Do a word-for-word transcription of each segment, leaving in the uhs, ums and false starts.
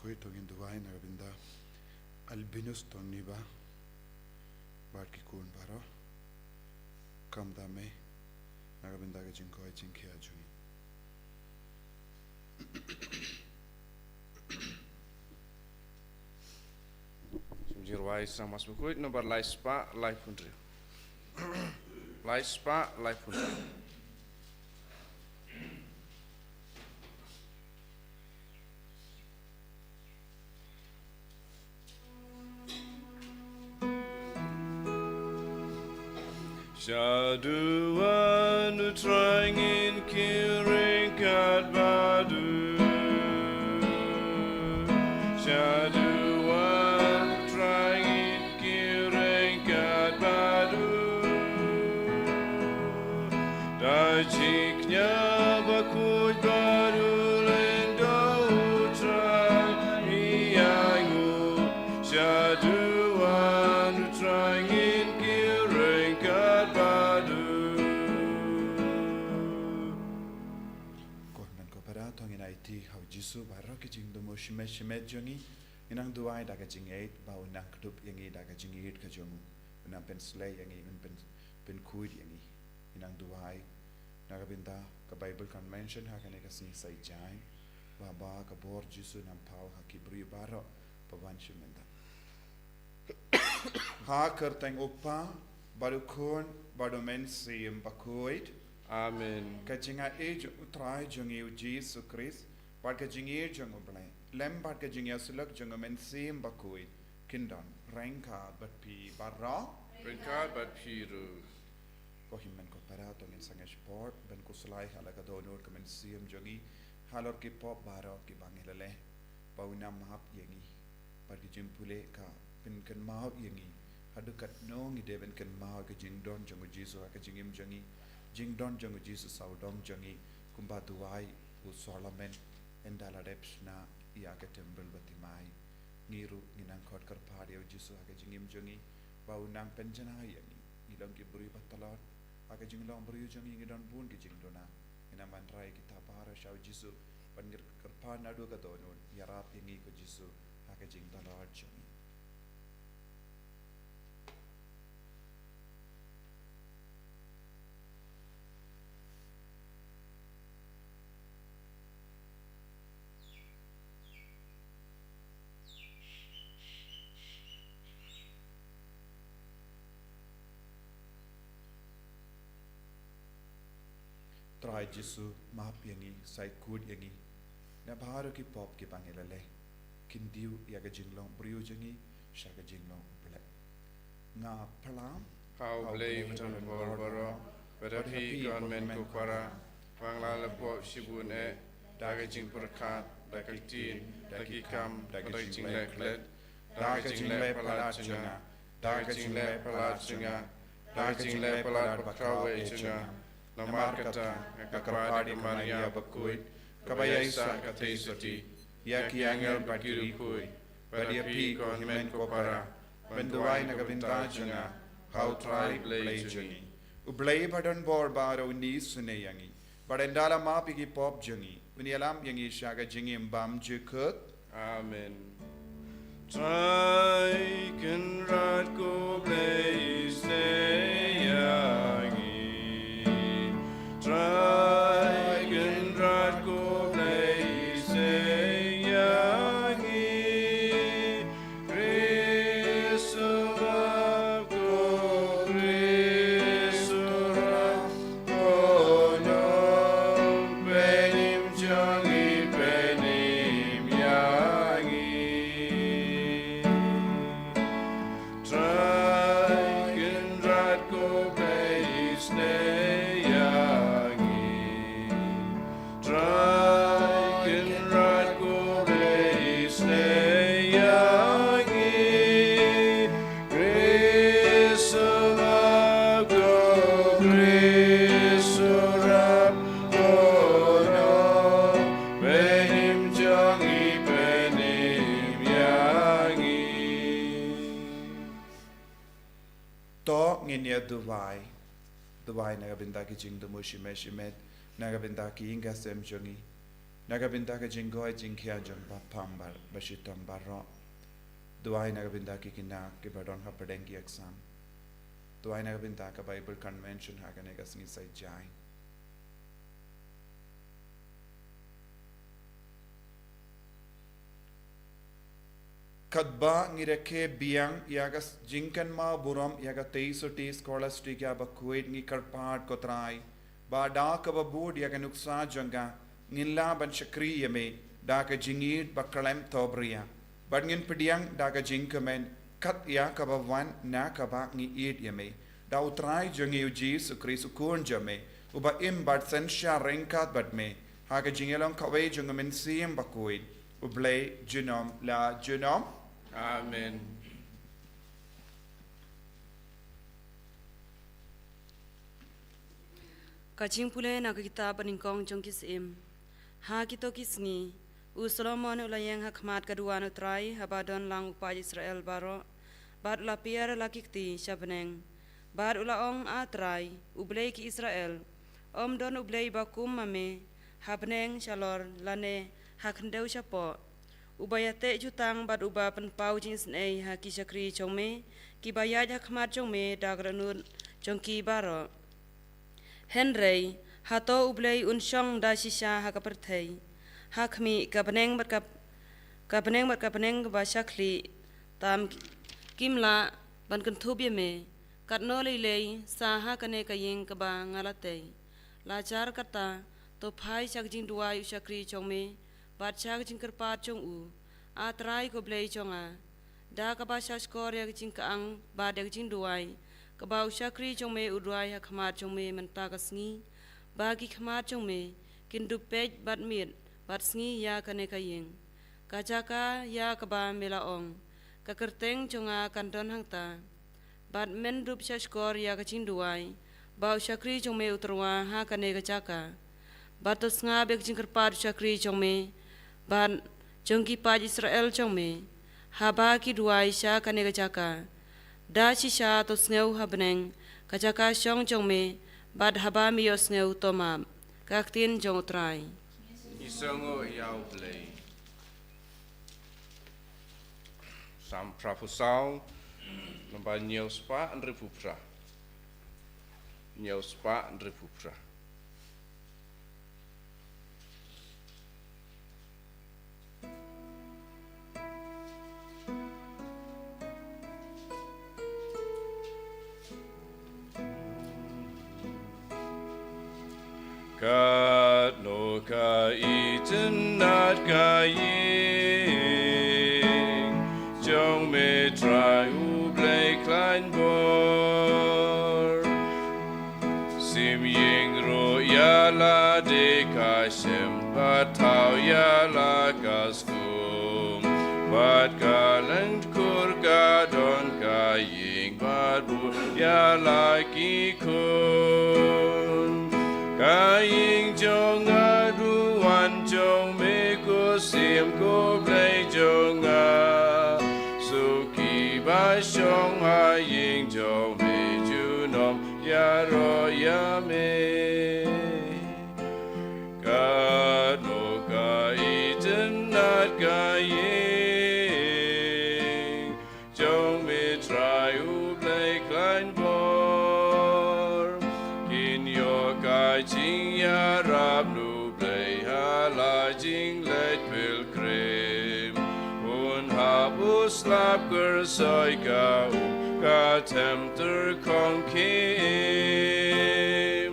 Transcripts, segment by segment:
Wei to ngin duwai na ka bynta Albinus Tongniba bad ki khun baroh. Kham da me na ka bynta ka jingkoit jingkhiah jong ngi. Sum jingduwai sa mas bakhuid nombar lai spah lai phew hynriew. Lai spah lai phew hynriew. Shaduh wan u Trai ngin kyrkhu kat badu. Shaduh wan u Trai ngin kyrkhu kat badu. Da jingkñia bakhuid bad u lyngdoh u Trai ïa ngi. Shaduh wan u Trai ngin kyrkhu kat badu. Ko hynmen ko para, to ngin aiti ha u Jisu baroh ki jingthmu shimet shimet jong ngi. Ngi nang duwai da ka jingïeit ba un nang kdup ïa ngi da ka jingïeit ka jong u. Un nang pynsleh ïa ngi, un pyn, pynkhuid ïa ngi. Ngi nang duwai na ka bynta ka Bible kan mention ha kane ka sngi Saitjaiñ ba, ba ka bor Jisu un nang paw ha ki briew baroh ba wan sha mynta. Ha ka kyrteng u Kpa bad u Khun bad u Mynsiem Bakhuid. Amen. Ka jingaiei jong u Trai jong ngi u Jisu Khrist bad ka jingïeit jong u Blei lem bad ka jingïasyllok jong u Mynsiem Bakhuid kin don ryngkat bad phi baroh. Ryngkat bad phi ruh. Ko hynmen ko para, to ngin sangeh shapoh ban khuslai ha la ka dohnud ka mynsiem jong ngi halor ki pop baroh kiba ngi la leh, ba un nang map ïa ngi. Bad ki jingpule ka pynkynmaw ïa ngi haduh katno ngi dei ban kynmaw ka jingdon jong u Jisu ha ka jingim jong ngi. Jingdon jong u Jisu sawdong jong ngi, kumba duwai u Solomon ynda la dep shna ïa ka temple ba thymmai. Ngi ruh ngi nang khot kyrpad ïa u Jisu ha ka jingim jong ngi ba un nang pynjanai ïa ngi. Ngi long ki briew ba tlot, ha ka jinglong briew jong ngi ngi don bun ki jingduna. Ngin nang wanrah kita baroh sha u Jisu ban kyrpad naduh ka dohnud. Ïarap ïa ngi ko Jisu ha ka jingtlot jong ngi. Trai Jisu, map ïa ngi, sait kut ïa ngi na baroh ki pop kiba ngi la leh, khyndiat ïa ka jinglong briew jong ngi sha ka jinglong U Blei. Nga pyrshang ha U Blei uba don bor baroh, bad ha phi ko hynmen ko para, ba nga la pop shibun eh, da ka jingpyrkhat, da ka ktien, da ki kam, da ka jingleh klet, da ka jingleh palat jong nga, da ka jingleh palat jong nga, da ka jingleh palat bakhraw eh jong nga. Namar kata nga kyrpad ïa ka Maria bakhuid, kaba ïaisah ka theisotti, ïa ki angel bad ki riewkhuid, bad ïa phi ko hynmen ko para, ban duwai na ka bynta jong nga ha U Trai Blei jong ngi. U Blei ba don bor baroh un isynei ïa ngi bad ynda la map ïa ki pop jong ngi, un ïalam ïa ngi sha ka jingim bymjukut. Amen. Trai Kynrad ko Blei isynei ïa ngi. Trai Kynrad ko Blei isynei ïa ngi. Khrist u ap ko, Khrist u ap ko, nong pynïap jong ngi, pynïap ïa ngi. Trai Kynrad ko Blei isynei ïa ngi. Trai Kynrad ko Blei isynei ïa ngi. Khrist u ap ko, Khrist u ap ko, nong pynïap jong ngi, pynïap ïa ngi. To ngin ïa duwai. Duwai na ka bynta ki jingthmu shimet shimet, na ka bynta ki ïing ki sem jong ngi. Na ka bynta ka jingkoit jingkhiah jong papa bar, ba shitom baroh. Duwai na ka bynta ki khynnah kiba don hapdeng ki exam. Duwai na ka bynta ka Bible Convention ha kane ka sngi Saitjaiñ. Katba ngi rakhe biang ïa ka jingkynmaw burom ïa ka Tei Suti Scholastica Bakhuid, ngi kyrpad, ko Trai, ba da kaba bud ïa ka nuksa jong ka, ngin lah ban shakri ïa me da ka jingïeit ba khlem thohbria, bad ngin pdiang da ka jingkmen kat ïa kaba wan na kaba ngi ïeit ïa me. Da u Trai jong ngi u Jisu Khrist u Khun jong me, uba im bad synshar ryngkat bad me ha ka jingïalong kawei jong u Mynsiem Bakhuid, U Blei junom la junom. Amen. Ka jingpule na ka kitab banyngkong jong ki Syiem. Ha kito ki sngi, u Solomon u la ïeng ha khmat ka duwan u Trai haba don lang u paid Israel baroh, bad u la pher la ki kti sha bneng, bad u la ong, A Trai, U Blei ki Israel, ym don U Blei ba kum ma me, ha bneng shalor lane ha khyndew shapoh, uba ïateh jutang bad uba pynpaw jingisynei ha ki shakri jong me kiba ïaid ha khmat jong me da ka dohnud jong ki baroh. Hynrei hato U Blei un shong da shisha ha ka pyrthei, ha khmih ka bneng bad ka, ka bneng bad ka bneng kaba shakhlieh tam kim lah ban kynthup ïa me? Katno lei lei sa ha kane ka ïing kaba nga la tei. La jar kata, to phai sha ka jingduwai u shakri jong me bad sha ka jingkyrpad jong u, A Trai ko Blei jong nga. Da kaba shahshkor ïa ka jingkyang bad ïa ka jingduwai kaba u shakri jong me u duwai ha khmat jong me mynta ka sngi, ba ki khmat jong me kin dup peit bad miet bad sngi ïa kane ka ïing, ka jaka ïa kaba me la ong, Ka kyrteng jong nga kan don hangta. Bad men ruh shahshkor ïa ka jingduwai ba u shakri jong me u tyrwa ha kane ka jaka. Bad to sngap ïa ka jingkyrpad u shakri jong me bad jong ki paid Israel jong me, haba ki duwai sha kane ka jaka. Da shisha to sngew ha bneng ka jaka shong jong me, bad haba me ïohsngew to map. Ka ktien jong u Trai. Ngi sngew ïa U Blei. Salm phra phew saw, namba hynñiew spah hynriew phew phra. Hynñiew spah hynriew phew phra. Katno ka itynnad ka ïing jong me Trai U Blei khlaiñ bor. Shim ïing ruh ïa lade ka shem, bad thaw ïa la ka skum, bad ka lyngkor ka don ka ïing, bad bud ïa la ki khun. Ka ïing jong nga, duwan jong me ko Syiem ko Blei jong nga. Suki ba shong ha ïing jong me junom ïaroh ïa me. Katno ka itynnad ka ïing jong me Trai U Blei khlaiñ bor. Kin ïoh ka jingïarap na U Blei ha la jingleit pilgrim. Un hap u slap kyrsoi ka um ka them tyrkhong khim.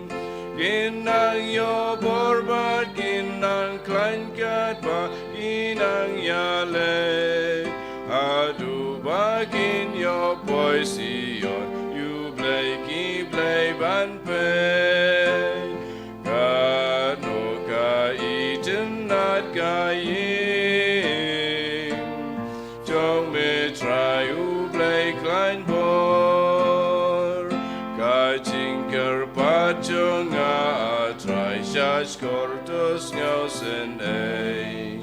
Kin nang ïoh bor bad kin nang khlaiñ katba kin nang ïaleh. Haduh ba kin ïoh poi Zion, ïa U Blei ki blei ban peit. Katno ka itynnad ka ïing jong me Trai U Blei khlaiñ bor. Ka jingkyrpad jong nga, A Trai, shahshkor to sngewsynei.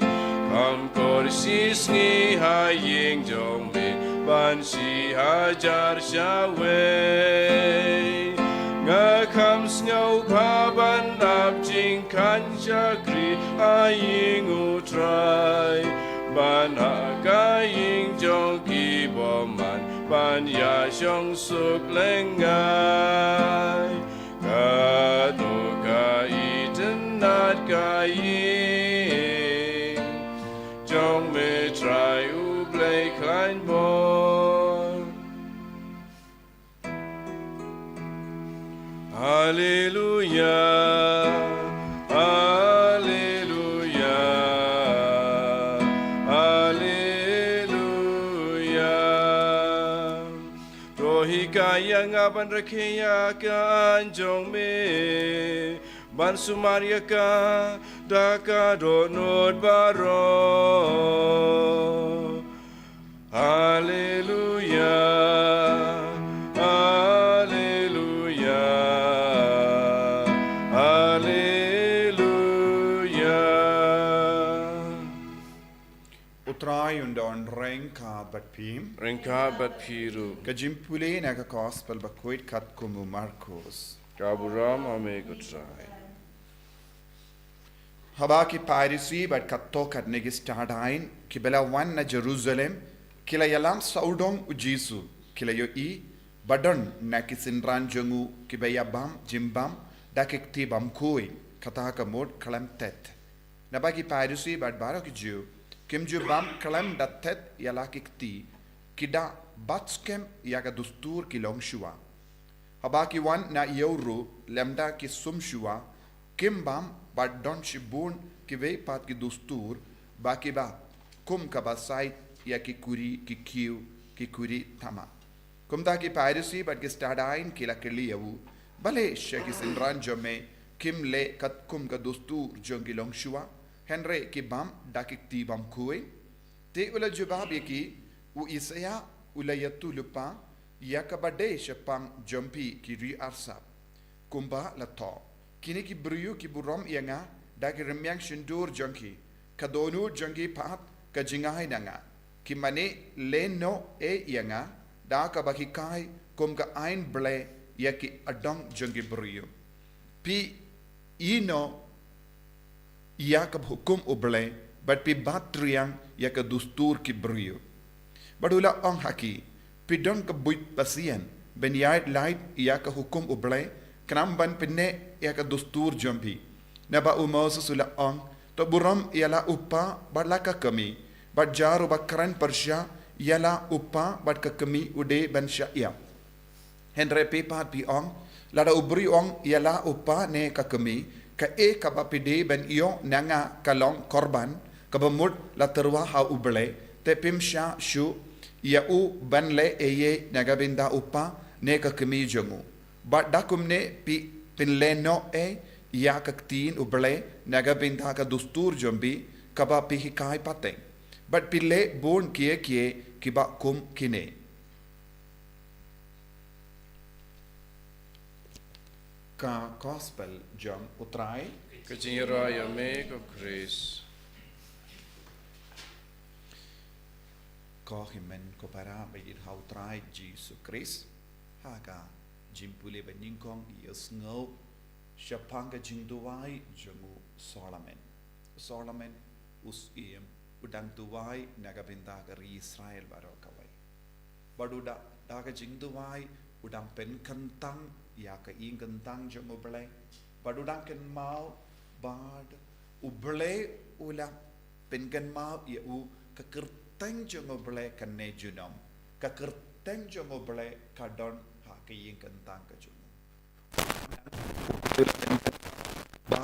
Kham kor shi sngi ha ïing jong me ban shi hajar shawei. Nga Kham sngewbha ban ap jingkhan shakri ha ïing U Trai, ban ha ka ïing jong ki bymman ban ïa shong suk lyngngai. Katno ka itynnad ka ïing jong me Trai U Blei khlaiñ bor. Haleluya, haleluya, haleluya. To hikai ïa nga ban rakhe ïa ka aiñ jong me, ban sumar ïa ka da ka dohnud baroh. Haleluya, haleluya, haleluya. U Trai un don ryngkat bad phi. Ryngkat bad phi ruh. Ka jingpule na ka Gospel bakhuid katkum u Markos. Ka burom ha me ko Trai. Haba ki Pharisi bad katto katne ki stad aiñ kiba la wan na Jerusalem ki la ïalam sawdong u Jisu, ki la ïohi ba don na ki synran jong u kiba ïa bam jingbam da ki kti bamkhuid, kata ka mut khlem thet. Naba ki Pharisi bad baroh ki Jiw kim ju bam khlem da thet ïa la ki kti, ki da bat skhem ïa ka dustur ki longshuwa. Haba ki wan na ïew ruh lymda ki sumshuwa, kim bam bad don shibun kiwei pat ki dustur ba ki bam, kum kaba sait ïa ki kuri ki kiew, ki kuri tama. Kumta ki Pharisi bad ki stad aiñ ki la kylli ïa u, balei sha ki synran jong me kim leh katkum ka dustur jong ki longshuwa, hynrei ki bam da ki kti bamkhuid? Te u la jubab ïa ki, u Isaïah u la ïathuhlypa ïa kaba dei shaphang jong phi ki ri arsap, kumba la thoh: Kine ki briew ki burom ïa nga da ki rmiang shyntur jong ki, ka dohnud jong ki pat ka jingai na nga. Ki mane leh noh ei ïa nga da kaba hikai kum ka aiñ Blei ïa ki adong jong ki briew. Phi ïehnoh ïa ka hukum U Blei bad phi bat triang ïa ka dustur ki briew. Bad u la ong ha ki, phi don ka buit pasian ban ïaid lait ïa ka hukum U Blei, khnang ban pyneh ïa ka dustur jong phi. Naba u Moses u la ong, to burom ïa la u kpa bad la ka kmie, bad jar uba kren pyrshah ïa la u kpa bad ka kmie u dei ban shah ïap. Hynrei phi pat phi ong, lada u briew u ong ïa la u kpa ne ka kmie, kaei kaba phi dei ban ïoh na nga ka long korban kaba mut la tyrwa ha U Blei, te phim shah shuh ïa u ban leh ei ei na ka bynta u kpa ne ka kmie jong u. Bad da kumne phi pynlehnoh ei ïa ka ktien U Blei na ka bynta ka dustur jong phi kaba phi hikai pateng. Bad phi leh bun kiei kiei kiba kum kine. Ka Gospel jong U Trai. Ka jingïaroh ïa me ko Khrist. Ko hynmen ko para ba ïeit ha U Trai Jisu Khrist, ha ka jingpule ba nyngkong ïa sngew shaphang ka jingduwai jong u Solomon. Solomon u syiem u dang duwai na ka bynta ka ri Israel baroh kawei. Bad u da, da ka jingduwai u dang pynkyntang ïa ka ïing kyntang jong U Blei. Bad u dang kynmaw bad U Blei u la pynkynmaw ïa u ka kyrteng jong U Blei kane junom. Ka kyrteng jong U Blei ka don ha ka ïing kyntang ka jong u. Ba,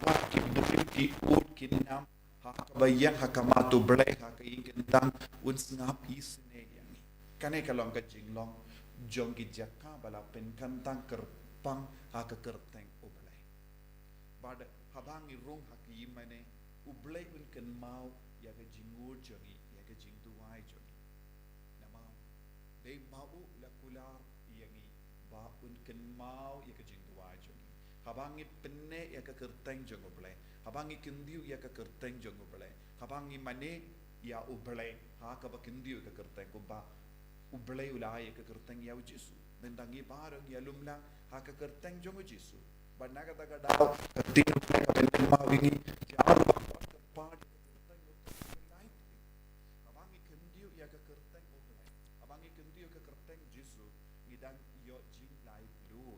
ba ki briew ki ud ki nam ha kaba ïeng ha khmat U Blei ha ka ïing kyntang, un sngap isynei ïa ngi. Kane ka long ka jinglong jong ki jaka ba la pynkyntang kyrpang ha ka kyrteng U Blei. Bad haba ngi rung ha ki ïingmane, U Blei un kynmaw ïa ka jingngud jong ngi, ïa ka jingduwai jong ngi. Namar dei ma u la kular ïa ngi ba un kynmaw ïa ka jingduwai jong ngi. Haba ngi pynneh ïa ka kyrteng jong U Blei, haba ngi kyntiew ïa ka kyrteng jong U Blei, haba ngi mane ïa U Blei ha kaba kyntiew ïa ka kyrteng, kumba U Blei u la ai ïa ka kyrteng ïa u Jisu. Mynta ngi baroh ngi ïalum lang ha ka kyrteng jong u Jisu. Bad na kata ka daw ka ktien U Blei ka pynkynmaw ïa ngi, jar bad kyrpad ïa ka kyrteng U Trai ha life. Haba ngi kyntiew ïa ka kyrteng U Blei, haba ngi kyntiew ïa ka kyrteng Jisu, ngi dang ïoh jinglait duh.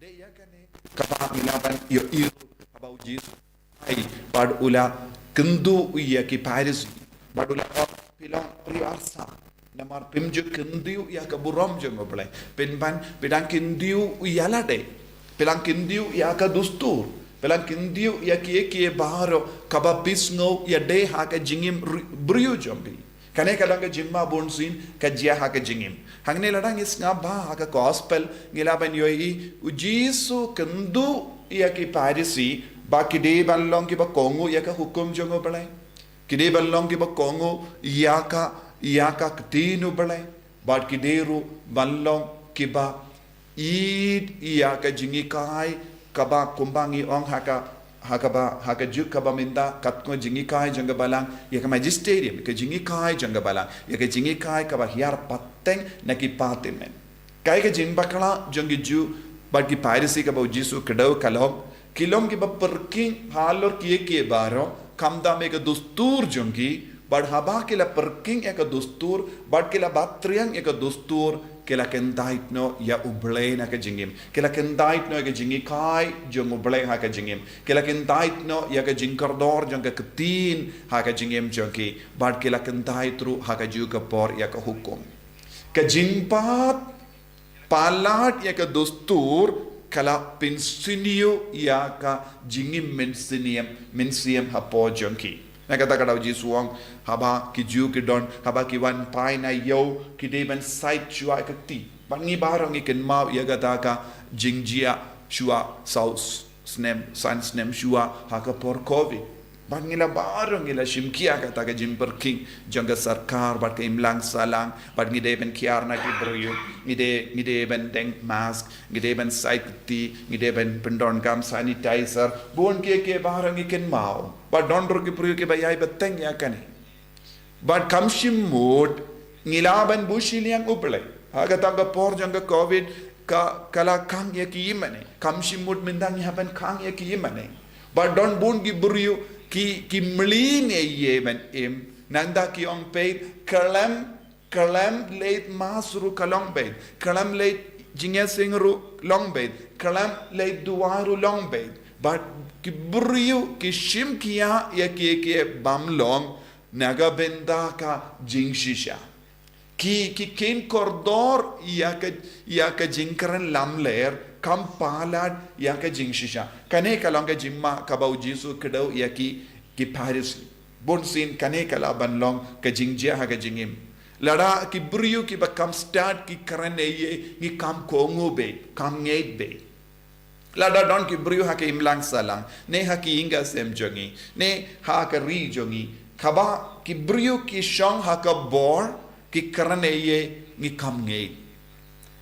Dei ïa kane kaba ngi lah ban ïohi ruh haba u Jisu ai bad u la kynduh ïa ki Pharisi bad u la ong, phi long briew arsap namar phim ju kyntiew ïa ka burom jong U Blei. Pynban phi dang kyntiew ïa lade, phi dang kyntiew ïa ka dustur, phi dang kyntiew ïa kiei kiei baroh kaba phi sngew ïadei ha ka jingim ri-, briew jong phi. Kane ka long ka jingma bunsien ka jia ha ka jingim. Hangne lada ngi sngap bha ha ka gospel ngi lah ban ïohi u Jisu kynduh ïa ki Pharisi ba ki dei ban long kiba kohnguh ïa ka hukum jong U Blei. Ki dei ban long kiba kohnguh ïa ka, ïa ka ktien U Blei. Bad ki dei ruh ban long kiba ïeit ïa ka jinghikai kaba kumba ngi ong ha ka, ha kaba, ha ka juk kaba mynta katkum ka jinghikai jong ka balang, ïa ka magisterium, ka jinghikai jong ka balang, ïa ka jinghikai kaba hiar pateng na ki pateng. Kaei ka jingbakla jong ki Jiw bad ki Pharisi kaba u Jisu kdew ka long, ki long kiba pyrkhing halor kiei kiei baroh, khamtam ïa ka dustur jong ki, bad haba ki la pyrkhing ïa ka dustur bad ki la bat triang ïa ka dustur, ki la kyntait noh ïa U Blei na ka jingim. Ki la kyntait noh ïa ka jinghikai jong U Blei ha ka jingim. Ki la kyntait noh ïa ka jingkordor jong ka ktien ha ka jingim jong ki. Bad ki la kyntait ruh ha ka juk ka por ïa ka hukum. Ka jingbat palat ïa ka dustur ka la pynsniew ïa ka jingim mynsiem, mynsiem hapoh jong ki. Na kata ka daw u Jisu u ong, haba ki Jiw ki don, haba ki wan phai na ïew, ki dei ban sait shuwa ïa ka kti. Bad ngi baroh ngi kynmaw ïa kata ka jingjia shuwa saw s-, snem, san snem shuwa ha ka por covid. Bad ngi la baroh ngi la shim khia kata ka jingpyrkhing jong ka sorkar bad ka imlang sahlang, bad ngi dei ban kiar na ki briew, ngi dei, ngi dei ban deng mask, ngi dei ban sait kti, ngi dei ban pyndonkam sanitizer, bun kiei kiei baroh ngi kynmaw. Bad don ruh ki briew kiba ïai bteng ïa kane. Bad kam shym mut ngi lah ban buh shiliang U Blei. Ha kata ka por jong ka covid ka, ka la khang ïa ki ïing mane. Kam shym mut mynta ngi hap ban khang ïa ki ïing mane. Bad don bun ki briew ki, ki mlien ïa ïa ban im. Nangta ki ong peit, khlem, khlem leit mass ruh ka long beit. Khlem leit jingïaseng ruh long beit. Khlem leit duwai ruh long beit. Bad ki briew ki shim khia ïa kiei kiei bym long na ka bynta ka jingshisha. Ki, ki kheiñ kordor ïa ka, ïa ka jingkren lamler, kham palat ïa ka jingshisha. Kane ka long ka jingma kaba u Jisu kdew ïa ki, ki Pharisi. Bunsien kane ka lah ban long ka jingjia ha ka jingim. Lada ki briew kiba kham stad ki kren ïa ïa, ngi kham kohnguh beit, kham ngeit beit. Lada don ki briew ha ka imlang sahlang, ne ha ki ïing ka sem jong ngi, ne ha ka ri jong ngi, kaba ki briew ki shong ha ka bor, ki kren ïa ïa, ngi kham ngeit.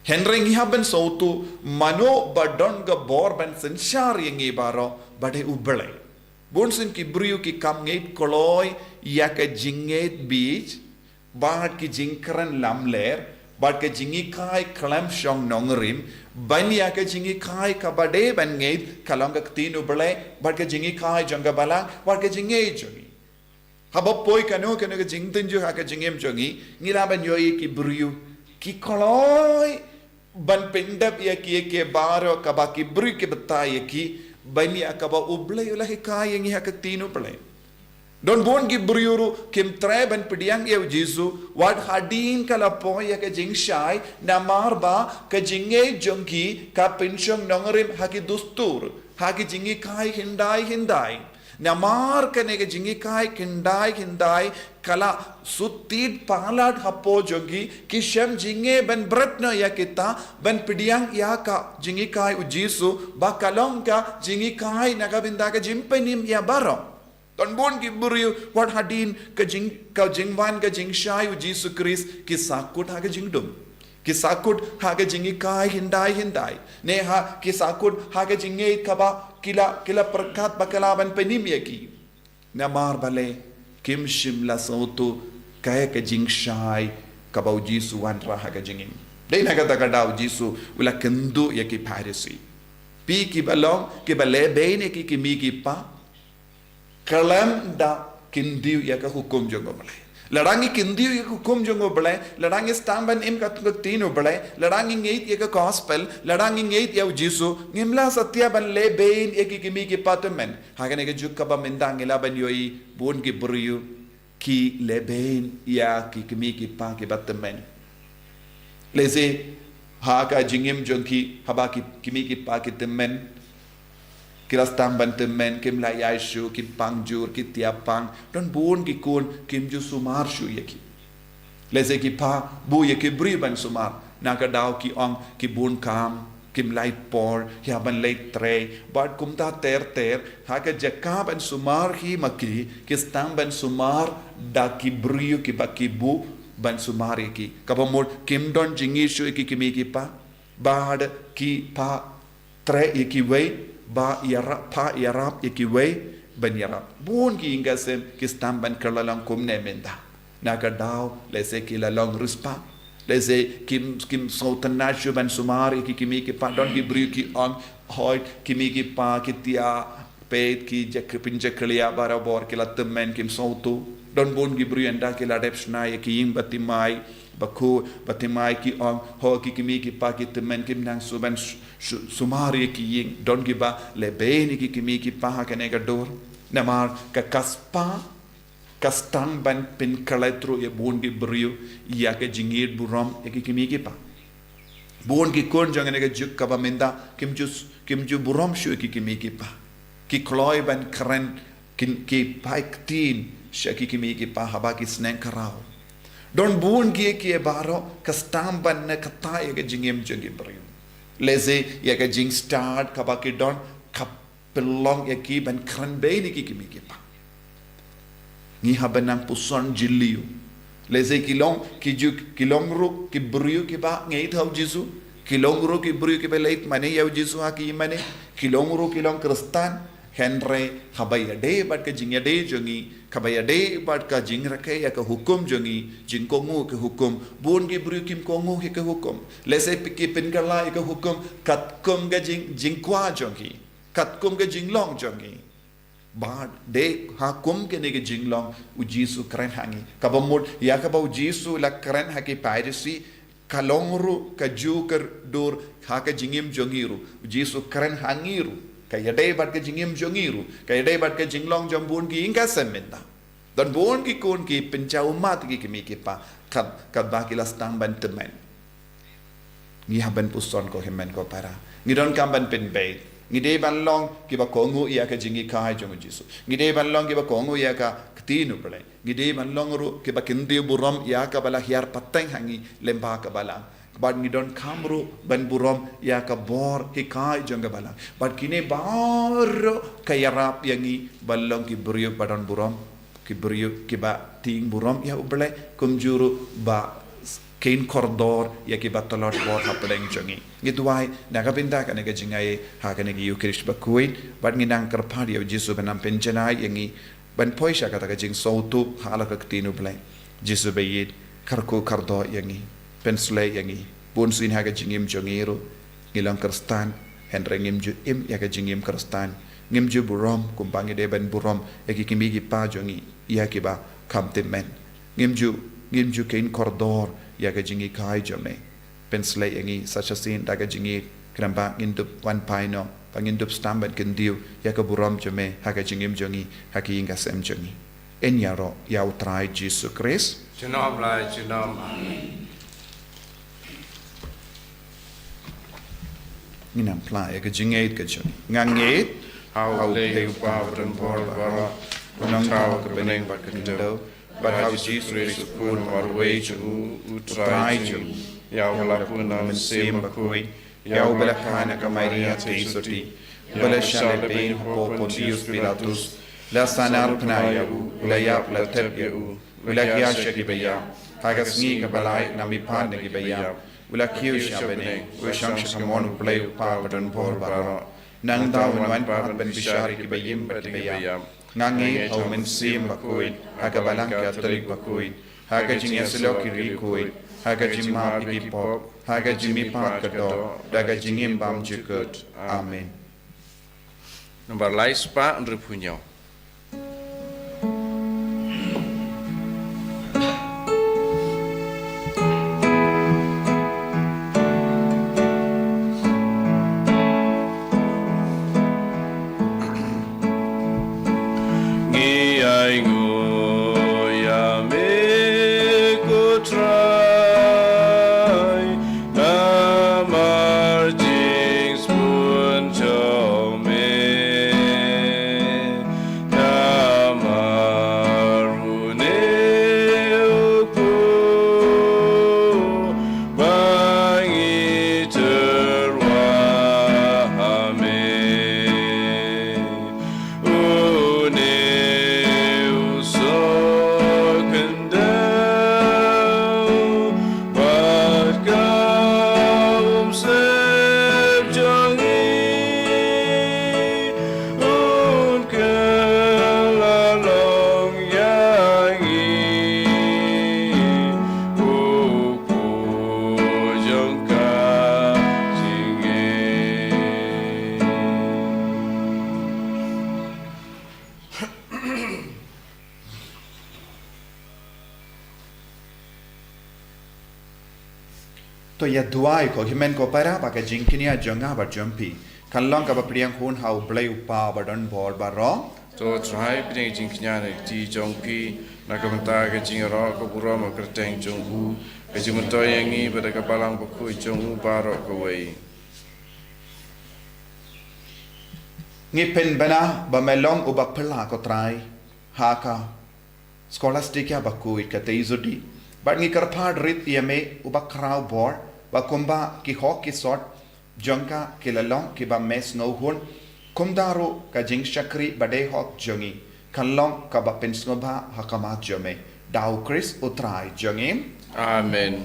Hynrei ngi hap ban sngewthuh, mano ba don ka bor ban synshar ïa ngi baroh, ba dei U Blei. Bunsien ki briew ki kham ngeit kloi ïa ka jingngeit beit, bad ki jingkren lamler, bad ka jinghikai khlem shong nongrim, ban ïa ka jinghikai kaba dei ban ngeit ka long ka ktien U Blei, bad ka jinghikai jong ka balang, bad ka jingngeit jong ngi. Haba poi kano kano ka jingtynjuh ha ka jingim jong ngi, ngi lah ban ïohi ki briew ki kloi ban pyndep ïa kiei kiei baroh kaba ki briew ki batai ïa ki, ban ïa kaba U Blei u la hikai ïa ngi ha ka ktien U Blei. Don bun ki briew ruh kim treh ban pdiang ïa u Jisu, wat hadien ka la poi ïa ka jingshai, namar ba ka jingngeit jong ki ka pynshong nongrim ha ki dustur, ha ki jinghikai hyndai hyndai. Namar kane ka jinghikai hyndai hyndai ka la shu tied palat hapoh jong ki, ki shem jingeh ban bret noh ïa kita, ban pdiang ïa ka jinghikai u Jisu, ba ka long ka jinghikai na ka bynta ka jingpynim ïa baroh. Don bun ki briew wat hadien ka jing, ka jingwan ka jingshai u Jisu Khrist ki sahkut ha ka jingdum. Ki sahkut ha ka jinghikai hyndai hyndai. Ne ha ki sahkut ha ka jingngeit kaba ki la, ki la pyrkhat ba ka lah ban pynim ïa ki. Namar balei kim shym la sngewthuh kaei ka jingshai kaba u Jisu u wanrah ha ka jingim. Dei na kata ka daw u Jisu u la kynduh ïa ki Pharisi. Phi kiba long kiba lehbeiñ ïa ki kmie ki kpa, khlem da kyntiew ïa ka hukum jong U Blei. Lada ngi kyntiew ïa ka hukum jong U Blei, lada ngi sdang ban im katkum ka ktien U Blei, lada ngi ngeit ïa ka gospel, lada ngi ngeit ïa u Jisu, ngim lah satia ban lehbeiñ ïa ki kmie ki kpa tymmen. Ha kane ka juk kaba mynta ngi lah ban ïohi bun ki briew ki lehbeiñ ïa ki kmie ki kpa kiba tymmen. Lehse ha ka jingim jong ki, haba ki kmie ki kpa ki tymmen, ki la sdang ban tymmen, kim lah ïaid shuh, ki pang jur, ki tiap pang, don bun ki khun kim ju sumar shuh ïa ki. Lehse ki kpa buh ïa ki briew ban sumar, na ka daw ki ong ki bun kam, kim lah leit por, ïa ban leit trei. Bad kumta ter ter, ha ka jaka ban sumar hi ma ki, ki sdang ban sumar da ki briew kiba ki buh ban sumar ïa ki. Kaba mut kim don jingïeit shuh ïa ki kmie ki kpa, bad ki kpa treh ïa kiwei, ba ïarap, kpa ïarap ïa kiwei ban ïarap. Bun ki ïing ki sem ki sdang ban kylla lang kumne mynta. Na ka daw lehse ki la long riewspah, lehse kim, kim sngewtynnat shuh ban sumar ïa ki kmie ki kpa. Don ki briew ki ong, hooid, kmie ki kpa ki tiap peit, ki jaka, pynjakhlia barabor, ki la tymmen, kim sngewthuh. Don bun ki briew ynda ki la dep shna ïa ki ïing bathymmai bakhuid, bathymmai, ki ong, ho, ki kmie ki kpa ki tymmen, kim nang shuh ban su-, su-, sumar ïa ki ïing. Don kiba lehbeiñ ïa ki kmie ki kpa ha kane ka dur. Namar ka, ka spah, ka sdang ban pynkhlaiñ ruh ïa bun ki briew ïa ka jingïeit burom ïa ki kmie ki kpa. Bun ki khun jong kane ka juk kaba mynta kim ju, kim ju burom shuh ïa ki kmie ki kpa. Ki kloi ban kren, ki, ki phai ktien sha ki kmie ki kpa haba ki sneng khraw. Don bun kiei kiei baroh ka sdang ban neh kata ïa ka jingim jong ki briew. Lehse ïa ka jingstad kaba ki don ka pynlong ïa ki ban kren beiñ ïa ki kmie ki kpa. Ngi hap ban nang puson jylliew. Lehse ki long, ki ju, ki long ruh ki briew kiba ngeit ha u Jisu. Ki long ruh ki briew kiba leit mane ïa u Jisu ha ki ïing mane. Ki long ruh ki long Khristan. Hynrei haba ïadei bad ka jingïadei jong ngi, kaba ïadei bad ka jingrakhe ïa ka hukum jong ngi, jingkohnguh ka hukum, bun ki briew kim kohnguh ïa ka hukum. Lehse ki pynkylla ïa ka hukum katkum ka jing, jingkwah jong ki, katkum ka jinglong jong ki. Bad dei ha kum kane ka jinglong u Jisu kren ha ngi. Kaba mut ïa kaba u Jisu la kren ha ki Pharisi, ka long ruh ka ju ka dur ha ka jingim jong ngi ruh. U Jisu kren ha ngi ruh, ka ïadei bad ka jingim jong ngi ruh, ka ïadei bad ka jinglong jong bun ki ïing ki sem mynta. Don bun ki khun ki pynjaw ummat ïa ki kmie ki kpa, kat, katba ki la sdang ban tymmen. Ngi hap ban puson ko hynmen ko para. Ngi donkam ban pynbeit. Ngi dei ban long kiba kohnguh ïa ka jinghikai jong u Jisu. Ngi dei ban long kiba kohnguh ïa ka ktien u Blei. Ngi dei ban long ruh kiba kyntiew burom ïa kaba la hiar pateng ha ngi lyngba ka Balang. Bad ngi donkam ruh ban burom ïa ka bor hikai jong ka Balang. Bad kine baroh ka ïarap ïa ngi ban long ki briew ba don burom, ki briew kiba tieng burom ïa u Blei, kumjuh ruh ba kheiñ kordor ïa kiba tlot bor hapdeng jong ngi. Ngi duwai na ka bynta kane ka jingaiei ha kane ka Ïukharist bakhuid, bad ngi nang kyrpad ïa u Jisu ban nang pynjanai ïa ngi ban poi sha kata ka jingsngewthuh halor ka ktien u Blei. Jisu ba ïeit, kyrkhu kyrdoh ïa ngi, pynshlei ïa ngi. Bun sien ha ka jingim jong ngi ruh ngi long Khristan, hynrei ngim ju im ïa ka jingim Khristan. Ngim ju burom kumba ngi dei ban burom ïa ki kmie ki kpa jong ngi, ïa kiba kham tymmen. Ngim ju, ngim ju kheiñ kordor ïa ka jinghikai jong me. Pynshlei ïa ngi sa shisien da ka jingïeit, khnang ba ngin dup wan phai noh, ba ngin dup sdang ban kyntiew ïa ka burom jong me ha ka jingim jong ngi, ha ki ïing ki sem jong ngi. Yn ïaroh ïa u Trai Jisu Khrist. Junom la junom. Amen. Ngin nang phla ïa ka jingngeit ka jong ngi. Nga ngeit ha U Blei u Kpa badonbor baroh, u nongthaw ka bneng bad ka khyndew, bad ha u Jisu Khrist u Khun marwei jong u, u Trai jong ngi, ïa uba la pun na u Mynsiem Bakhuid, ïa uba la kha na ka Maria theisotti, uba la shah lehbeiñ hapoh Pontius Pilatus, la sahnarphna ïa u, u la ïap, la thep ïa u, u la hiar sha kiba ïap, ha ka sngi kaba lai u la mihpat na kiba ïap, u la kiew sha bneng, u shong sha kamon U Blei u Kpa badonbor baroh. Nangta un wan pat ban bishar ïa kiba im bad kiba ïap. Nga ngeit ha u Mynsiem Bakhuid, ha ka Balang Katholik bakhuid, ha ka jingïasyllok ki riewkhuid, ha ka jingmap ïa ki pop, ha ka jingmihpat ka doh, da ka jingim bymjukut. Amen. Nambar lai spah hynriewphew hynñiew. Ngi ainguh ïa me ko Trai, namar jingsbun jong me. Namar une u kpu ba ngi tyrwa ha me. Une u soh khyndew bad ka umsyep jong ngi, un kylla long ïa ngi u kpu jong ka jingim. To ïa duwai, ko hynmen ko para, ba ka jingkñia jong nga bad jong phi kan long kaba pdiang hun ha U Blei U Kpa badonbor baroh. To Trai, pdiang jingkñia na ka kti jong phi na ka bynta ka jingïaroh ka burom ha ka kyrteng jong u, ka jingmyntoi ïa ngi bad ka Balang Bakhuid jong u baroh kawei. Ngi pynbna ba me long uba phylla, ko Trai, ha ka Scholastica bakhuid katei jong ngi, bad ngi kyrpad rit ïa me uba khraw bor ba kumba ki hok ki sot jong ka ki la long kiba me sngewhun, kumta ruh ka jingshakri badei hok jong ngi kan long kaba pynsngewbha ha khmat jong me. Da U Khrist U Trai jong ngi. Amen.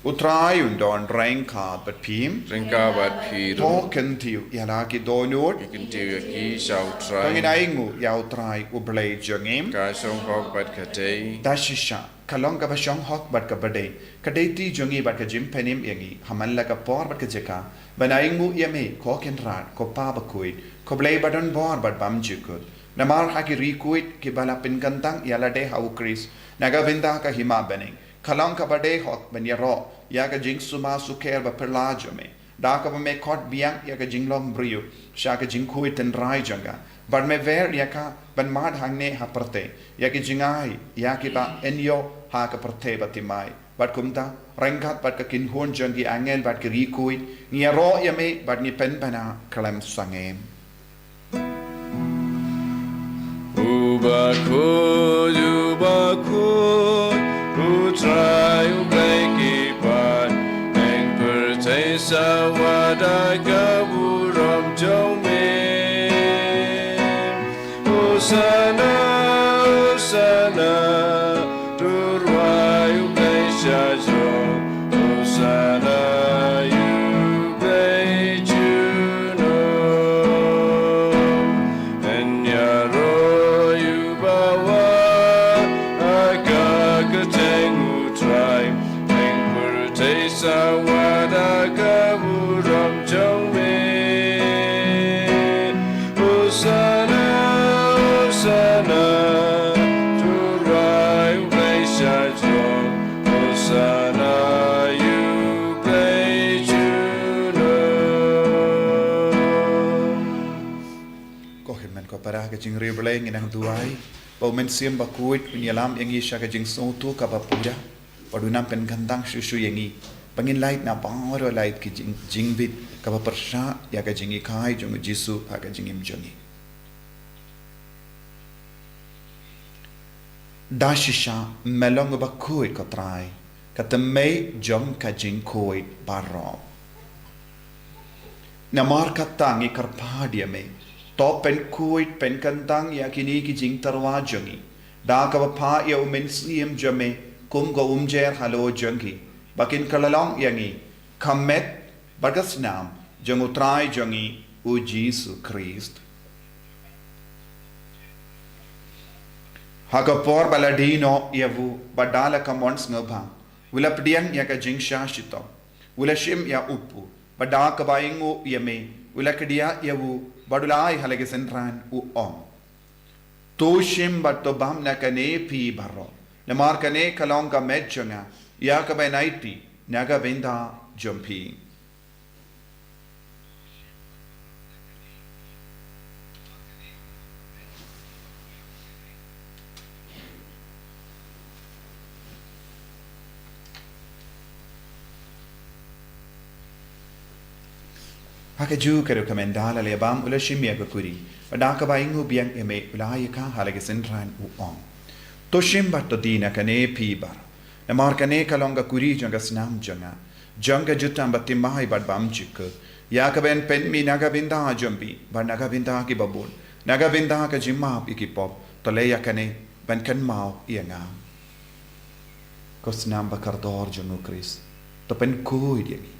U Trai un don ryngkat bad phi. Ryngkat bad phi ruh. To kyntiew ïa la ki dohnud. Ngi kyntiew ïa ki sha U Trai. To ngin ainguh ïa U Trai U Blei jong ngi. Ka shong hok bad ka dei. Da shisha ka long kaba shong hok bad kaba dei, ka dei kti jong ngi bad ka jingpynim ïa ngi ha man la ka por bad ka jaka ban ainguh ïa me, ko Kynrad, ko Pa bakhuid, ko Blei badonbor bad bymjukut. Namar ha ki riewkhuid kiba la pynkyntang ïalade ha U Khrist na ka bynta ka hima bneng, ka long kaba dei hok ban ïaroh ïa ka jingsumar sukher baphylla jong me, da kaba me khot biang ïa ka jinglong briew sha ka jingkhuid tynrai jong ka, bad me wer ïa ka ban mad hangne ha pyrthei ïa ki jingai ïa kiba yn ïoh ha ka pyrthei bathymmai. Bad kumta, ryngkat bad ka kynhun jong ki angel bad ki riewkhuid, ngi ïaroh ïa me bad ngi pynbna khlem sangeh. U bakhuid, u bakhuid, U Trai U Blei ki paid, ïing pyrthei sa wad da ka burom jong me. Hosana, Hosana, to rwai U Blei shajrong. Hosana ïa U Blei junom. Yn ïaroh ïa u bawa ha ka kyrteng U Trai. Ïing pyrthei sa wad da ka burom jong me. Hosana, Hosana, to rwai U Blei shajrong. Hosana ïa U Blei junom. Ko hynmen ko para, ka jingriewblei, ngi nang duwai ba U Mynsiem Bakhuid un ïalam ïa ngi sha ka jingsngewthuh kaba pura, bad un nang pynkyntang shuh shuh ïa ngi ba ngin lait na baroh lait ki jing, jingbit kaba pyrshah ïa ka jinghikai jong U Jisu ha ka jingim jong ngi. Da shisha me long uba khuid, ko Trai, ka thymmei jong ka jingkhuid baroh. Namar kata ngi kyrpad ïa me, to pynkhuid pynkyntang ïa kine ki jingtyrwa jong ngi da kaba phah ïa U Mynsiem jong me kum ka umjer halor jong ki, ba kin kylla long ïa ngi ka met bad ka snam jong U Trai jong ngi U Jisu Khrist. Ha ka por ba la die noh ïa u, bad da la ka mon sngewbha, u la pdiang ïa ka jingshah shitom, u la shim ïa u pu, bad da kaba ainguh ïa me, u la kdiah ïa u, bad u la ai ha la ki synran, u ong: To shim bad to bam na kane phi baroh, namar kane ka long ka met jong nga, ïa kaba yn aiti na ka bynta jong phi. Ha kajuh ka ruh, mynta la leh bam, u la shim ïa ka kuri, bad da kaba ainguh biang ïa me, u la ai ïa ka ha la ki synran, u ong: To shim bad to die na kane phi baroh, namar kane ka long ka kuri jong ka snam jong nga, jong ka jutang bathymmai bad bymjukut, ïa kaba yn pynmih na ka bynta jong phi bad na ka bynta kiba bun, na ka bynta ka jingmap ïa ki pop. To leh ïa kane ban kynmaw ïa nga. Ko snam ba kordor jong U Khrist, to pynkhuid ïa ngi,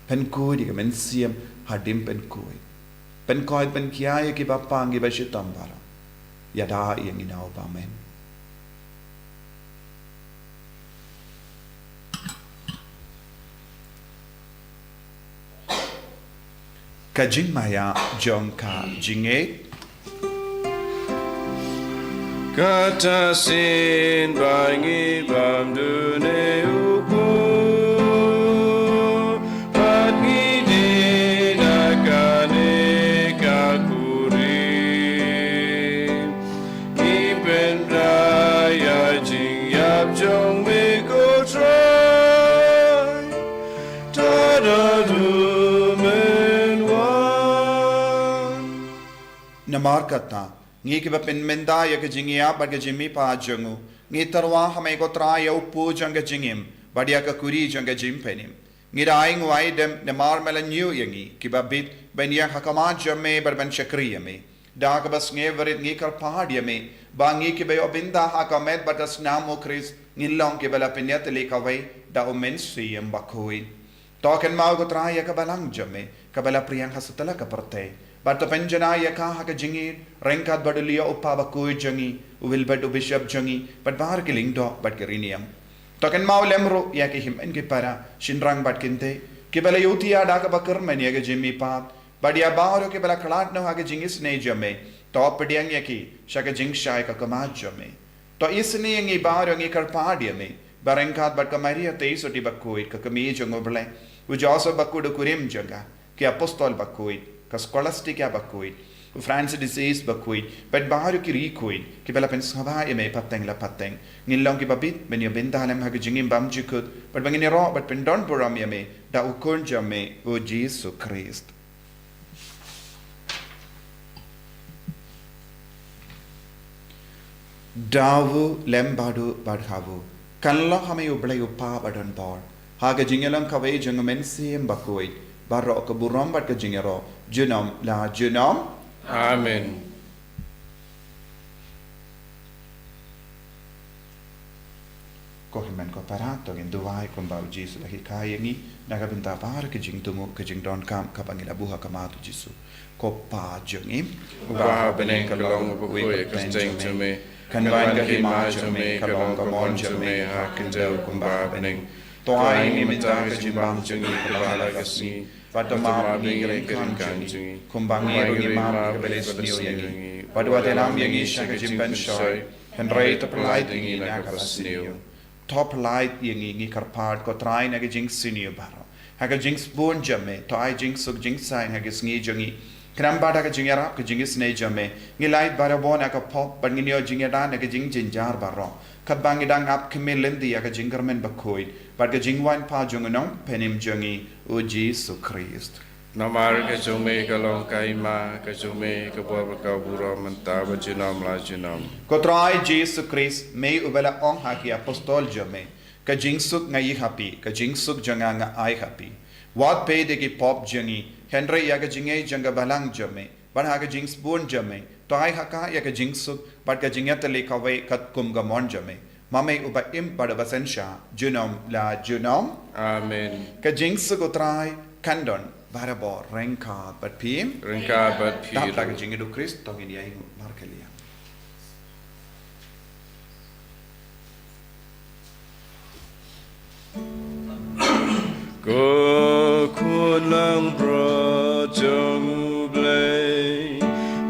pynkhuid ïa ka mynsiem hadien, pynkhuid, pynkhuid, pynkhia ïa kiba pang, kiba shitom baroh. Ïada ïa ngi na u bymman. Ka jingmaïa jong ka jingngeit. Kata shisien ba ngi bam dune u Kpa, bad ngi die na kane ka kuri, ngi pynbna ïa ka jingïap jong me, ko Trai, tad haduh men wan. Namar kata, ngi kiba pynmynta ïa ka jingïap bad ka jingmihpat jong u, ngi tyrwa ha me ko Trai ïa u pu jong ka jingim bad ïa ka kuri jong ka jingpynim. Ngi da ainguh aidem namar me la ñiew ïa ngi kiba bit ban ïeng ha khmat jong me bad ban shakri ïa me. Da kaba sngewrit ngi kyrpad ïa me ba ngi kiba ïoh bynta ha ka met bad ka snam U Khrist ngin long kiba la pynïatylli kawei da U Mynsiem Bakhuid. To kynmaw ko Trai ïa ka balang jong me kaba la pdiang ha satlak ka pyrthei, bad to pynjanai ïa ka ha ka jingïeit ryngkat bad u Leo u Kpa Bakhuid jong ngi, u Wilbert u Bishop jong ngi, bad baroh ki lyngdoh bad ki riewniam. To kynmaw lem ruh ïa ki hynmen ki para, shynrang bad kynthei, kiba la ïohi da kaba kyrmen ïa ka jingmihpat, bad ïa baroh kiba la khlad noh ha ka jingisynei jong me. To pdiang ïa ki sha ka jingshai ka khmat jong me. To isynei ïa ngi baroh, ngi kyrpad ïa me, ba ryngkat bad ka Maria Theisotti Bakhuid, ka kmie jong U Blei, u Joseph Bakhuid u kurim jong ka, ki apostol bakhuid, ka Scholastica Bakhuid, u Francis de Sales Bakhuid, bad baroh ki riewkhuid kiba la pynsngewbha ïa me pateng la pateng, ngin long kiba bit ban ïoh bynta lem ha ka jingim bymjukut, bad ba ngin ïaroh bad pyndonburom ïa me da u Khun jong me, U Jisu Khrist. Da u lem bad u bad ha u, kan long ha me U Blei U Kpa badonbor, ha ka jingïalang kawei jong U Mynsiem Bakhuid, baroh ka burom bad ka jingïaroh junom la junom. Amen. Ko hynmen ko para, to ngin duwai kumba U Jisu u la hikai ïa ngi, na ka bynta baroh ka jingthmu, ka jingdonkam kaba ngi la buh ha khmat U Jisu. Ko Kpa jong ngi uba ha bneng, ka long ba khuid ïa ka kyrteng jong me. Kan wan ka hima jong me, ka long ka mon jong me ha ka khyndew kumba ha bneng. To ai ïa ngi mynta ka jingbam jong ngi kaba ha la ka sngi. Bad to map ïa ngi ki ryngkat jong ngi, kumba ngi ruh ngi map ïa kiba la isynei ïa ngi. Bad wat ïalam ïa ngi sha ka jingpynshoi, hynrei to pyllait ïa ngi na kaba sniew. To pyllait ïa ngi, ngi kyrpad ko Trai, na ka jingsniew baroh. Ha ka jingsbun jong me, to ai jingsuk jingsaiñ ha ka sngi jong ngi. Khnang ba da ka jingïarap ka jingisynei jong me, ngin lait barabor na ka pop, bad ngin ïoh jingïada na ka jingjynjar baroh, katba ngi dang ap khmih lynti ïa ka jingkyrmen bakhuid bad ka jingwan pat jong U Nongpynim jong ngi, U Jisu Khrist. Namar ka jong me ka long ka hima, ka jong me ka bor bad ka burom, mynta bad junom la junom. Ko Trai Jisu Khrist, me uba la ong ha ki apostol jong me: Ka jingsuk nga ïoh ha phi, ka jingsuk jong nga nga ai ha phi. Wat peit ïa ki pop jong ngi, hynrei ïa ka jingngeit jong ka balang jong me. Bad ha ka jingsbun jong me, to ai ha ka ïa ka jingsuk bad ka jingïatylli kawei katkum ka mon jong me, ma me uba im bad uba synshar junom la junom. Amen. Ka jingsuk U Trai kan don barabor ryngkat bad phi. Ryngkat bad phi. Dap da ka jingïaid U Khrist, to ngin ïainguh markylliang. Ko khun langbrot jong U Blei,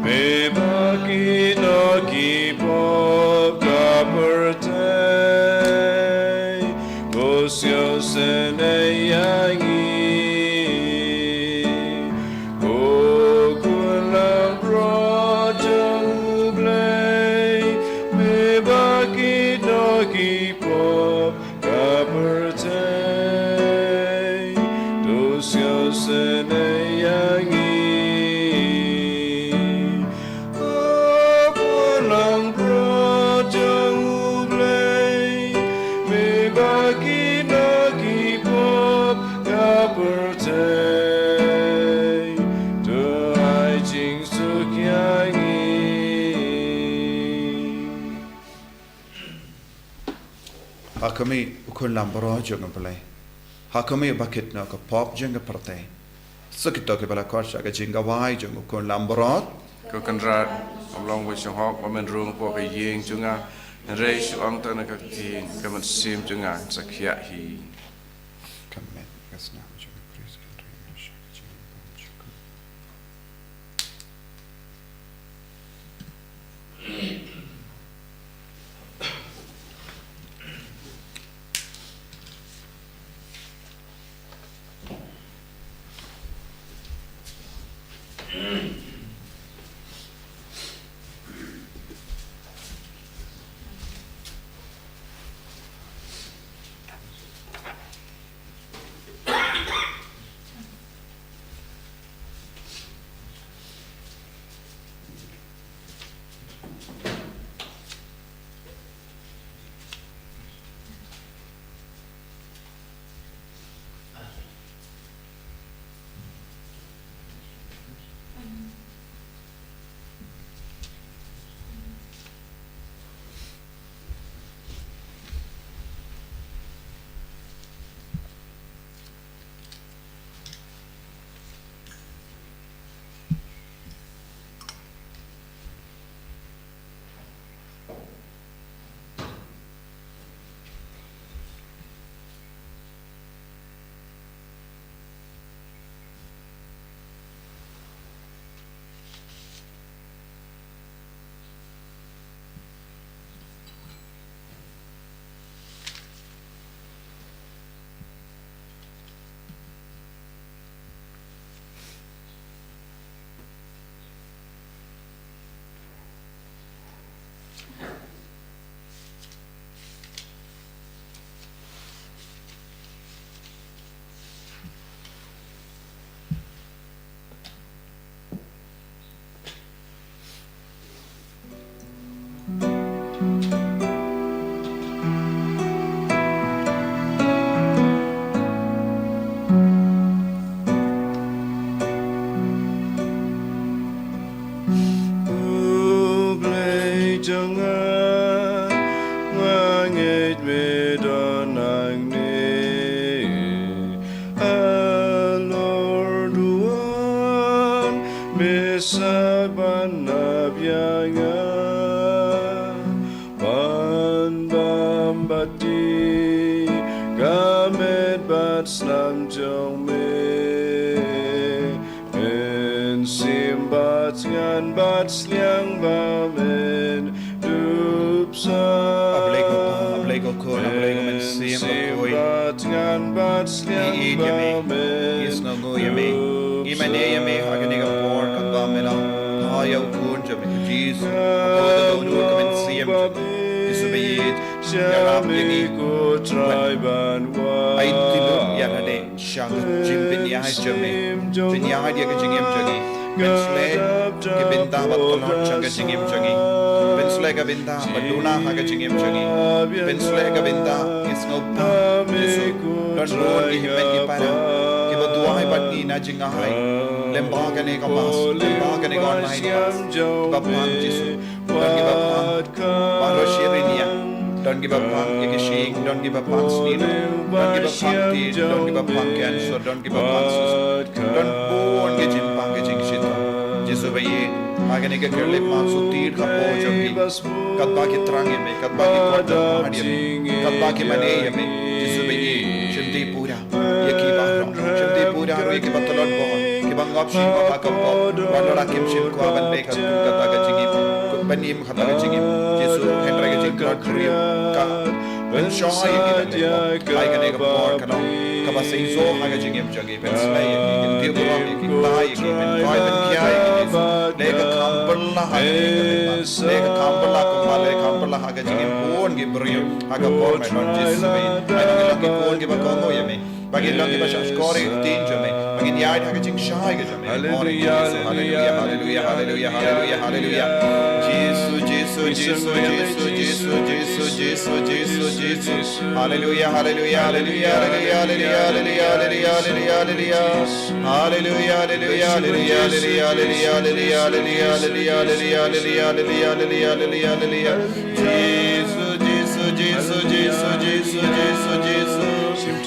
me ba ki no ki pop ka pyrthei, ko sngewsynei ïa ngi. Ko khun langbrot jong U Blei, me ba ki no ki pop ka pyrthei, to sngewsynei ïa ngi. Ko khun langbrot jong U Blei, me ba ki no ki pop ka pyrthei, to ai jingsuk ïa ngi. Ha khmih, U Khun langbrot jong U Blei. Ha khmih, ba kit noh ka pop jong ka pyrthei. Sa kito kiba la khot sha ka jingkhawai jong U Khun langbrot. Ko Kynrad, ym long ba shnghok ba men rung hapoh ka ïing jong nga, hynrei shu ong tang na ka ktien ka mynsiem jong nga, sa khiah hi. Ka met ka snam jong U Khrist kan ring sha ka jingim jong U Khun. U Blei jong nga, nga ngeit me don nangne. Halor duwan me sah ban ap ïa nga. Ban bam bad die ka met bad snam jong me. Mynsiem bad thngan bad sliang ba men dup sah. A Blei ko Pa, A Blei ko Khun, A Blei ko Mynsiem Bakhuid. Mynsiem bad thngan bad sliang ba men dup sah. Ngi ïeit ïa me, ngi sngewnguh ïa me. Ngi mane ïa me ha kane ka por katba me la phah ïa U Khun jong me, U Jisu, hapoh ka dohnud ka mynsiem jong ngi. Jisu ba ïeit, ïarap ïa ngi ban aiti lut ïa lade sha ka jingpynïaid jong me. Pynïaid ïa ka jingim jong ngi. Pynsleh ki bynta ba tlot jong ka jingim jong ngi. Pynsleh ka bynta ba duna ha ka jingim jong ngi. Pynsleh ka bynta ki sngewbha, Jisu. Don bun ki hynmen ki para kiba duwai bad ngi na jingïahai lyngba kane ka Mass, lyngba kane ka online Mass. Kiba phang, Jisu. Don kiba phang baroh shi riñiang. Don kiba phang ïa ki shyieng, don kiba phang snieh, don kiba phang tied, don kiba phang cancer, don kiba phang suicide. Don bun ki jingphang ki jingshitom. Jisu ba ïeit, ha kane ka khyllipmat, shu tied ka paw jong ki. Katba ki trang ïa me, katba ki kot ban mad ïa me, katba ki mane ïa me, Jisu ba ïeit, shim dei pura ïa ki baroh, shim dei pura ruh ïa ki ba tlot bor, ki ba ngop shim ngop ha ka pop, wat la kim shym kwah ban leh katkum kata ka jingim, ban im kata ka jingim. Jisu, hynrei ka jingtlot briew ka pynshoi ïa ki ban leh pop. Ai kane ka por ka long kaba seisoh ha ka jingim jong ki, pynslei ïa ki, pynthikna ïa ki, pyntai ïa ki, pynkoit pynkhia ïa ki, Jisu. Leh ka kam pynlah ha ka jingim, leh ka kam pynlah kumba leh ka kam pynlah ha ka jingim bun ki briew ha ka por mynta, Jisu. Ai ba ki long ki khun kiba kohnguh ïa me, ba ki long kiba shahshkor ïa ka ktien jong me, ba kin ïaid ha ka jingshai ka jong me. Haleluya, haleluya, haleluya, haleluya, haleluya. Jisu, Jisu, Jisu, Jisu, Jisu, Jisu, Jisu, Jisu. Haleluya, haleluya, haleluya, haleluya, haleluya, haleluya, haleluya, haleluya. Haleluya, haleluya, haleluya, haleluya, haleluya. Jisu, Jisu, Jisu, Jisu, Jisu, Jisu, Jisu.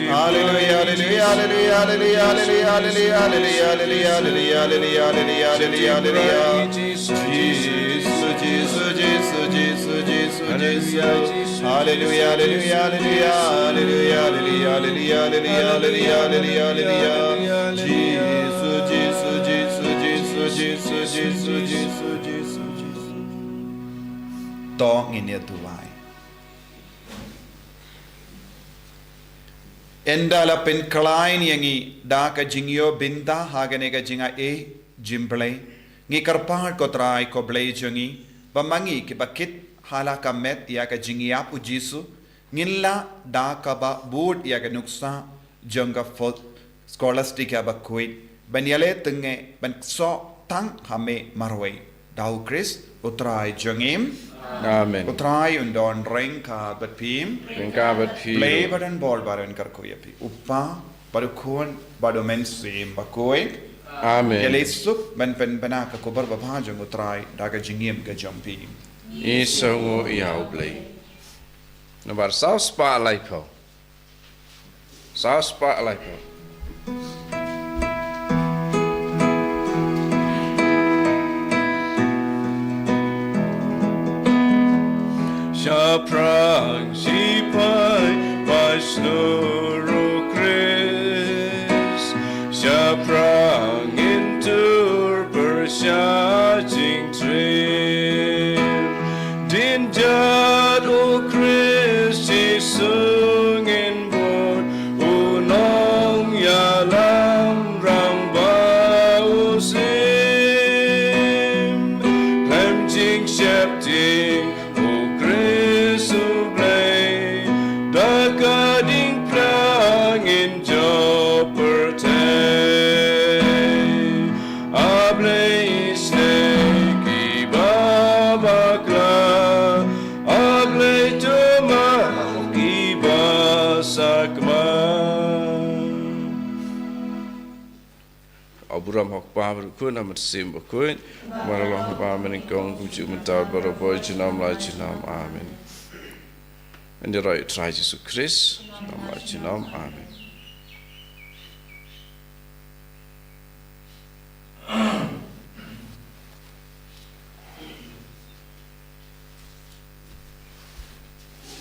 Haleluya, haleluya, haleluya, haleluya, haleluya. Jisu, Jisu, Jisu, Jisu, Jisu, Jisu, Jisu. Haleluya, haleluya, haleluya, haleluya. Jisu, Jisu, Jisu, Jisu, Jisu, Jisu, Jisu, Jisu, Jisu. To ngin ïa duwai. Ynda la pynkhlaiñ ïa ngi da ka jingïoh bynta ha kane ka jingaiei jong U Blei, ngi kyrpad, ko Trai, ko Blei jong ngi, ba ma ngi kiba kit ha la ka met ïa ka jingïap U Jisu, ngin lah da kaba bud ïa ka nuksa jong ka Fourth Scholastica ba khuid, ban ïaleh tyngeh, ban ksoh tang ha me marwei. Da U Khrist U Trai jong ngi. Amen. U Trai un don ryngkat bad phi. Ryngkat bad phi. Blei ba don bor ba un kyrkhu ïa phi, U Kpa bad U Khun bad U Mynsiem Bakhuid. Amen. Ïaleh suk ban pynbna ka khubor babha jong U Trai da ka jingim ka jong phi. Isynei ïa U Blei. Nambar saw spah laiphew. Saw spah laiphew. Shaphrang shiphai ba shlur U Khrist, shaphrang ngin tur pyrshah jingtrei. Dien jot U Khrist Jisu ngin bud, U Nongïalam Rangbah U Syiem. Khlem jingsheptieng U Khrist U Blei, da ka diengphna ngin jop pyrthei. A Blei, isynei kiba bakla, A Blei, to ma kiba sakma. A burom ha U Kpa bad U Khun bad U Mynsiem Bakhuid, kumba la long ha kaba mynnyngkong, kumjuh mynta, barabor, junom la junom. Amen. Ïaroh ïa U Trai Jisu Khrist, junom la junom. Amen.